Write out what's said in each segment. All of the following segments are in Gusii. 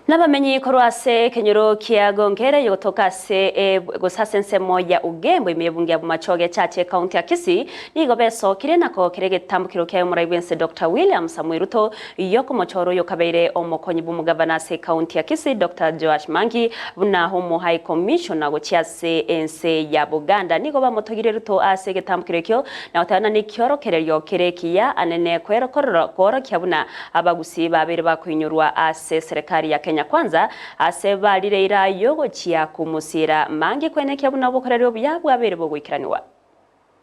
Nabamenyi korwa ase ekenyoro kia Gongere yogotoka ase e gose ase ensemo ya Ugembo ime y'ebunge ya Bomachoge Chache ekaunti ya Kisii nigo besokire na kogokera egetambokero kiaye omorai bw'ense Doctor William Samoei Ruto yokomochora oyokabeire omokonyi bw'omogavana ase ekaunti ya Kisii Doctor Joash Mangi buna omo High Commissioner gochia ase ense ya Buganda. Nigo bamotogire Ruto ase egetambokero ekio na goteba buna nekiorokererio kere ekiya anene kworokia buna Abagusii babeire bakoinyorwa ase eserekari ya Kenya Kwanza ase barire ira y'ogochia komosiira mangi kwenekia buna obokoreri obuya bwabeire bogoikeranigwa.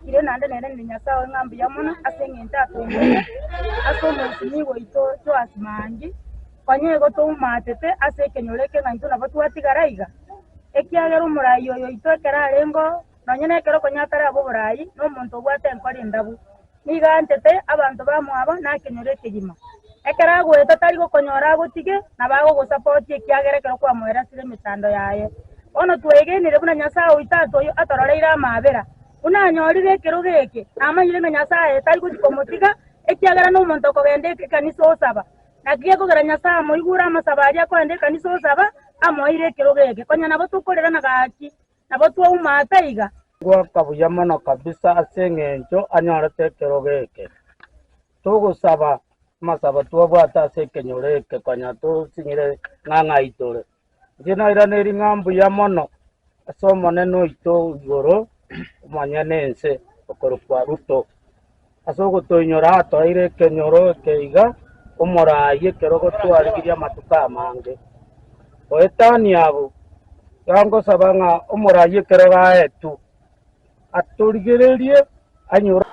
Erio naende nairanire Nyasae oye ng'a mbuya mono ase engencho atombeire ase omoisinigwa oito Joasi Maangi, konya igo toumatete ase ekenyoro eke ng'a intwe nabo twatigara iga, ekiagera omoraai oyo oito ekero arenge oo, nonya nekero konya atarabe oboraai, nomonto obwate enkoro endabu. Nigo anchete abanto bamwabo na ekenyoro ekegima. Ekero agoeta tari gokonyora agotige, nabo agogosapoti ekiagera ekero kwamoerasire emechando yaye. Bono twegenire buna Nyasae oito atoyo atororeire amaabera, buna anyorire ekerogo eke, namanyire ng'a Nyasae tari gochia komotiga, ekiagera nomonto okogenda ekanisa osaba. Naki gekogera Nyasae amoigure amasabo aria akoenda ekanisa osaba, amoeire ekerogo eke. Konya nabo tokorerana gaki, Nabo twaumata iga. Ngoaka buya mono kabisa ase engencho anyorete ekerogo eke. Togosaba amasabo twabwate ase ekenyoro eke konya tosinyire ng'a ng'ai tore. Inche nairaneri ng'a mbuya mono ase Omonene oito igoro, omonyene ense, okorokwa Ruto, ase ogotoinyora atoeire ekenyoro eke iga, omoraai ekerogo twarigirie amatuko amange. Goetania abwo, iga ngosaba ng'a omoraai ekerogo aetwe, atorigererie anyore.